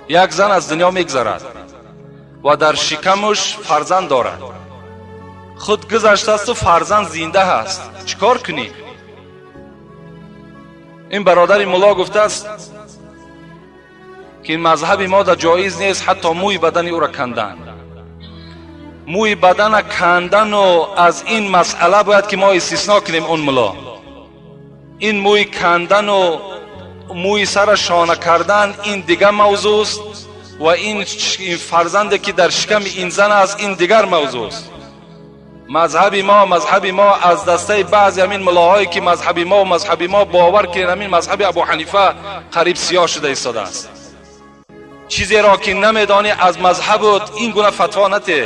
Як зан аз дунё мегзарад ва дар шикамуш фарзанд дорад. Худ гузаштасту фарзанд зинда ҳаст. Чӣ кор кунӣ? Ин бародари мулло гуфтааст, ки мазҳаби мо да ҷоиз нест ҳатто мӯи бадани ӯро кандан. Мӯи бадана кандану аз ин масъала бояд ки мо истисно кунем. Он мулло ин мӯи кандану мӯи сара шона кардан ин дигар мавзӯст ва ин фарзанде ки дар шиками ин зан аст, ин дигар мавзӯст. Мазҳаби мо аз дастаи баъзе ҳамин муллоҳое ки мазҳаби мо, мазҳаби мо, бовар кунед, ҳамин мазҳаби Абу Ҳанифа қариб сиёҳ шуда истодааст. Чизеро ки намедонӣ аз мазҳабут, ин гуна фатво нате.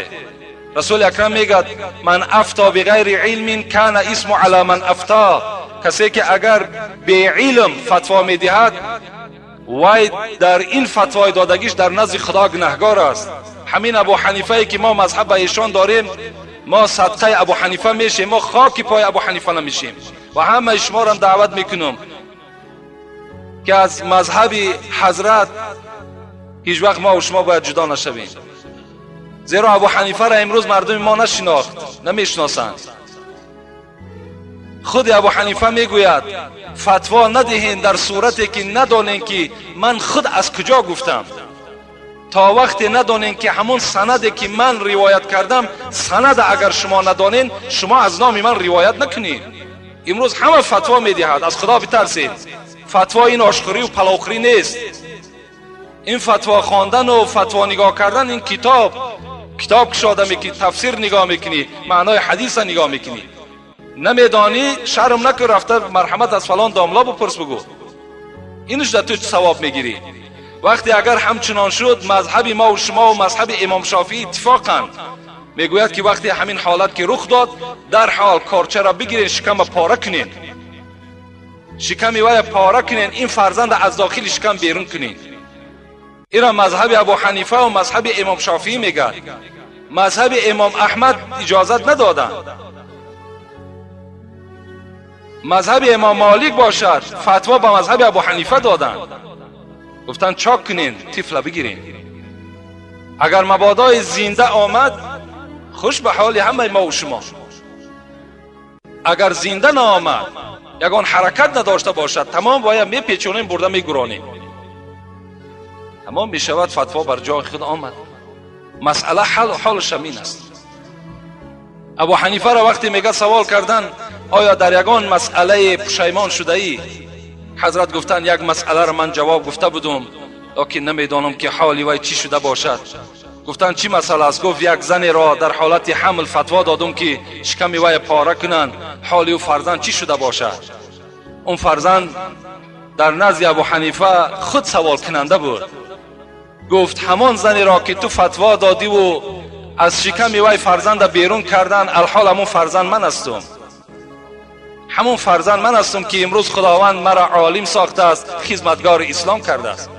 Расули акрам мегӯяд: «من أفتى بغير علم كان إثمه على من أفتاه». Касе ки агар беилм фатво медиҳад, вай дар ин фатвои додагиш дар назди Худо гунаҳгор аст. Ҳамин Абу Ҳанифае ки мо мазҳаб ба эшон дорем, мо садқаи Абу Ҳанифа мешем, мо хоки пои Абу Ҳанифа намешем. Ва ҳамаи шуморам даъват мекунам, ки аз мазҳаби ҳазрат ҳеҷ вақт мо шумо бояд ҷудо нашавем, зеро Абу Ҳанифаро имрӯз мардуми мо нашинохт, намешиносанд. Худи Абу Ҳанифа мегӯяд: фатво надиҳен дар сурате ки надонем, ки ман худ аз куҷо гуфтам. То вақте надонем, ки ҳамон санаде ки ман ривоят кардам, санада агар шумо надонен, шумо аз номи ман ривоят накунед. Имрӯз ҳама фатво медиҳад. Аз Худо битарсед. Фатво ин ошхӯрию паловхӯрӣ нест. Ин фатво хондану фатво нигоҳ кардан, ин китоб кушода мекунӣ, тафсир нигоҳ мекунӣ, маънои ҳадиса нигоҳ мекунӣ. Намедонӣ, шарм накун, рафта марҳамат аз фалон домло бупурс, бугӯ. Инаш да ту савоб мегирӣ. Вақте агар ҳамчунон шуд, мазҳаби мову шумову мазҳаби имом Шофиӣ иттифоқанд, мегӯяд, ки вақте ҳамин ҳолат ки рух дод, дар ҳол корчаро бигирен, шикама пора кунен, шиками вая пора кунен, ин фарзанда аз дохили шикам берун кунен. Ира мазҳаби Абу Ҳанифа ва мазҳаби имом Шофиӣ мегӯяд. Мазҳаби имом Аҳмад иҷозат надоданд. Мазҳаби имом Молик бошад, фатво ба мазҳаби Абу Ҳанифа доданд. Гуфтанд: чок кунен, тифла бигирен. Агар мабодои зинда омад, хуш ба ҳоли ҳамаи мову шумо. Агар зинда наомад, ягон ҳаракат надошта бошад, тамом, бояд мепечонем, бурда мегуронем, тамом мешавад. Фатво бар ҷои худ омад, масъала ҳолаш ҳамин аст. Абу Ҳанифаро вақте мега савол кардан: оё дар ягон масъалае пушаймон шудаӣ? Ҳазрат гуфтанд: як масъаларо ман ҷавоб гуфта будум, лекин намедонам, ки ҳоли вай чӣ шуда бошад. Гуфтанд: чӣ масъала аст? Гуфт: як занеро дар ҳолати ҳамл фатво додум, ки шиками вай пора кунанд, ҳоли ӯ фарзанд чӣ шуда бошад? Он фарзанд дар назди Абу Ҳанифа худ саволкунанда буд. Гуфт: ҳамон занеро ки ту фатво додиву аз шиками вай фарзанда берун кардан, алҳол ҳамон фарзанд ман ҳастум. Ҳамон фарзанд ман ҳастум, ки имрӯз Худованд маро олим сохтааст, хизматгори ислом кардааст.